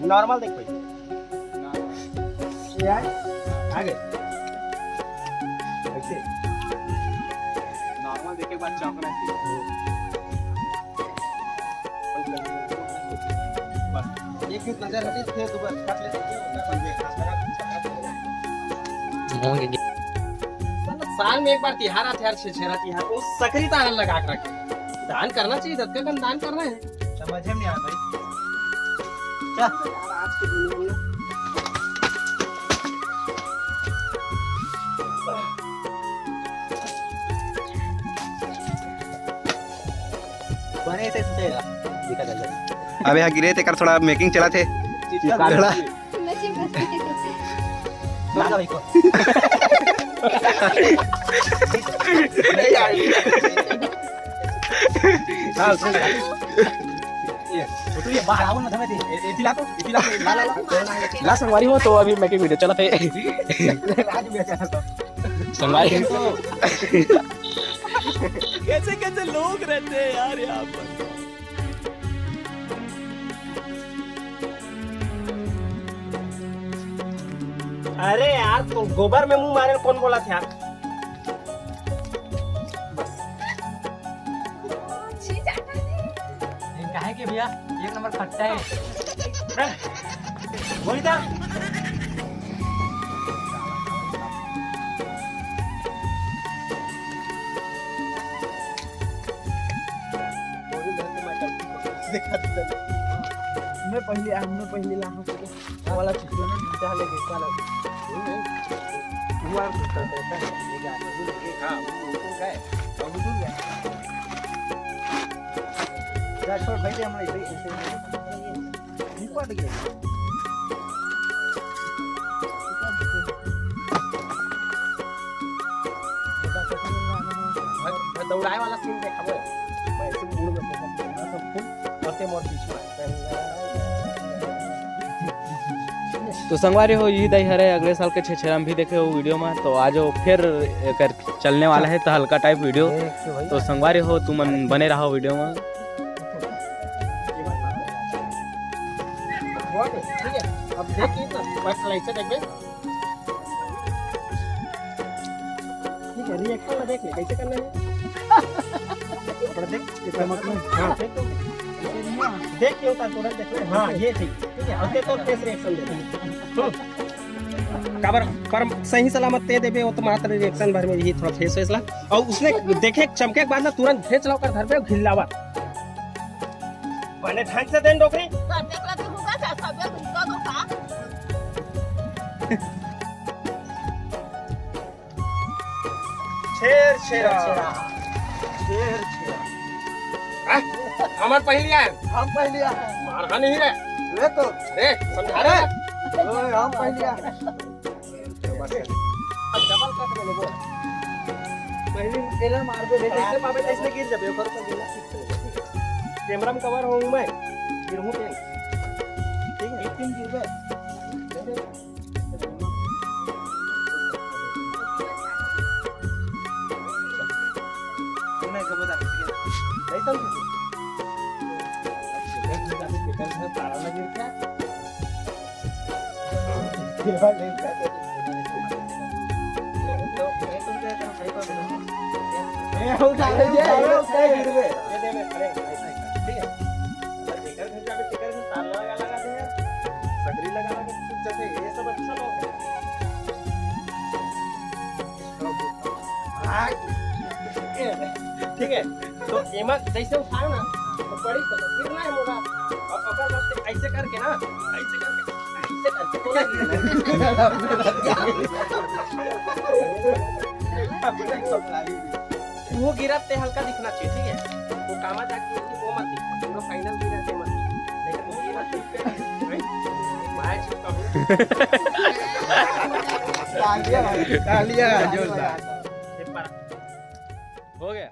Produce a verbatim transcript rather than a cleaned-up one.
Normal देख भाई। ये आए, आगे। ऐसे। नॉर्मल देखे के बाद चौंकना चाहिए। बस। एक नजर हटे, फिर दोबारा फट ले। साला साल में एक बार तिहार आथे यार, छेरछेरा तिहार, वो सकरी तारा लगा के रखे। दान करना चाहिए, दतका कन दान करना है। समझे में नहीं आ भाई। चल। आज की दुनिया में बने से सोचेगा। दिखा दे। अबे हाँ गिरे तेकर थोड़ा मेकिंग चला थे। चित्ता थोड़ा। मैं चिंता ना भाई को। नहीं यार। हाँ, सुन। ये, छोटू, ये बाहर आओ ना, धमे दे। ए, ए, इथी ला तो, इथी ला तो, ला, ला, ला। ला, संगवारी हो, तो अभी मेकिंग वीडियो चला थे। राज में चला तो। संगवारी हो। कैसे कैसे लोग रहते हैं यार यहाँ पर। अरे यार, तो गोबर में मुंह मारे कौन बोला था यार? बस। छी, जाता नहीं। ये काहे के भैया, एक नंबर खट्टा है। बोल इधर। मैं पहले, हमने पहले ला वाला चिकन चाह लेके, साला। हुआ तो करता है, ये गा, ये गा, हाँ, वो तो गए, वो तो गए। जा, छोड़, भाई, हम नहीं, भाई, ऐसे नहीं। ये पड़ गया। भाई, भाई, दौड़ाए वाला सीन देखा वो। भाई, ऐसे मुड़ में बहुत दौड़ा सब कुछ, और ते मोर पीछे। तो संगवारी हो, यही दई हरे अगले साल के छेरछेरा में भी देखे हो वीडियो में। तो आज वो फिर एकर चलने वाला है तो हल्का टाइप वीडियो। देख के भाई। तो संगवारी हो, तुमन बने रहो वीडियो में। ठीक है, अब देख के ना, बस ऐसे देख बे। ठीक है, रिएक्शन में देख ले, कैसे करना है। थोड़ा देख, कितना मतलब, हाँ, देख तो। देख के उतार, तुरंत देख ले। हाँ, ये ठीक। ठीक है, अब ते तो फेस रिएक्शन दे। हम्म। काबर, पर सही सलामत ते देबे, वो तो मात्र रिएक्शन भर में ही थोड़ा फेस वेस ला। और उसने देखे, चमके के बाद ना तुरंत फेस ला ओकर धरबे, घिल्लावा। बने ढंग से देन डोकरी। कर देख ला तू होगा, सब ये तुमका दो का। छेरछेरा। छेरछेरा। हाँ? हमर पहली आए। हम पहली आए। मारहा नहीं रे। ले तो। रे, समझा रे। ओए, हम पहली आए। डबल कट में लेबो। पहली एला मारबे, जैसे पाबे, तैसने गिर जाबे, ओकर ऊपर गिरना सीख लेबे। कैमरा में कवर होऊं मैं, गिरहूं तेन। ठीक है? एक दिन गिरबे। ए, उठा ले, उठा ले, उठा ले, गिरबे। ये दे, मैं खड़े हूँ, ऐसा, ऐसा। ठीक है? अगर जेकर घर जाबे, तेकर घर ताला लगा, लगा दे यार। सगरी लगा, लगा दे, चुप चाप है, ये सब अच्छा लोग है। हाँ। ठीक है, तो एमा जैसे उठाए ना, तो पड़ी तो गिरना है मोला। और ओकर बाद से ऐसे करके ना, ऐसे करके, ऐसे करके तोला गिरना है। वो गिरा ते हल्का दिखना चाहिए, ठीक है? वो कामा जाके वो मत दिख, पूरा फाइनल गिरा ते मत दिख। लेकिन वो गिरा ते मैच का हो। तालियां भाई, तालियां, जोरदार। ये पर हो गया।